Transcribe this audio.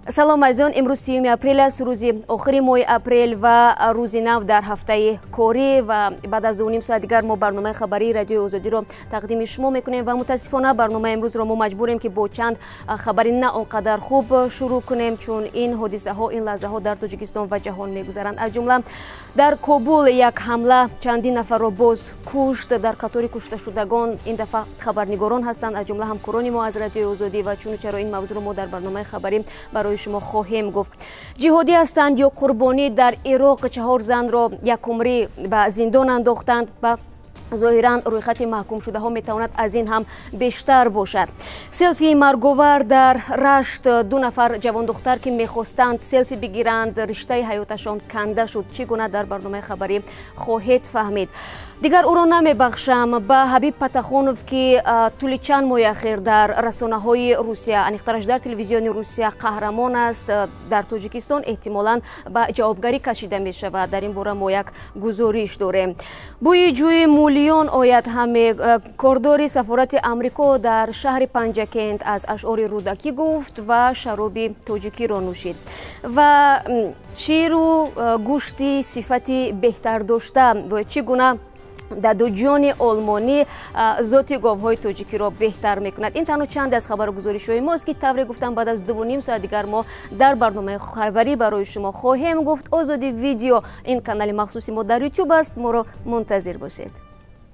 Салом, азизон. Имрӯз 30 апрел аст, рӯзи охири моҳи апрел ва рӯзи нав дар ҳафтаи корӣ. Ва баъд аз 2,5 соат дигар мо барномаи хабарии Радиои Озодиро тақдими шумо мекунем. Ва мутаассифона, барномаи имрӯзро мо маҷбурем, ки бо чанд хабари на он қадар хуб шурӯъ кунем, чун ин ҳодисаҳо ин лаҳзаҳо дар Тоҷикистон ва ҷаҳон мегузаранд. Аз ҷумла, дар Кобул як ҳамла чандин нафарро боз кушт. Дар қатори кушташудагон ин дафъа хабарнигорон ҳастанд, аз ҷумла ҳамкорони мо аз Радиои Озодӣ. Ва чуну чаро, ин мавзӯъро мо дар барномаи хабарӣ барои шумо хоҳем гуфт. Ҷиҳодӣ ҳастанд ё қурбонӣ? Дар Ироқ чаҳор занро якумрӣ ба зиндон андохтанд ва зоҳиран рӯйхати маҳкумшудаҳо метавонад аз ин ҳам бештар бошад. Селфии марговар: дар Рашт ду нафар ҷавондухтар, ки мехостанд селфи бигиранд, риштаи ҳаёташон канда шуд. Чӣ гуна, дар барномаи хабарӣ хоҳед фаҳмид. Дигар ӯро намебахшам. Ба Ҳабиб Патахонов, ки тӯли чанд моҳи ахир дар расонаҳои Русия, аниқтараш дар телевизиони Русия, қаҳрамон аст, дар Тоҷикистон эҳтимолан ба ҷавобгарӣ кашида мешавад. Дар ин бора мо як гузориш дорем. Бӯи ҷӯи Мулиён ояд ҳаме. Кордори сафорати Амрико дар шаҳри Панҷакент аз ашъори Рӯдакӣ гуфт ва шароби тоҷикиро нӯшид. Ва ширу гӯшти сифати беҳтар дошта: чӣ гуна дадуҷони олмонӣ зоти говҳои тоҷикиро беҳтар мекунад? Ин танҳо чанде аз хабару гузоришҳои мост, ки тавре гуфтам, баъд аз 2,5 соат дигар мо дар барномаи хабарӣ барои шумо хоҳем гуфт. Озоди Видео — ин канали махсуси мо дар Ютуб аст. Моро мунтазир бошед.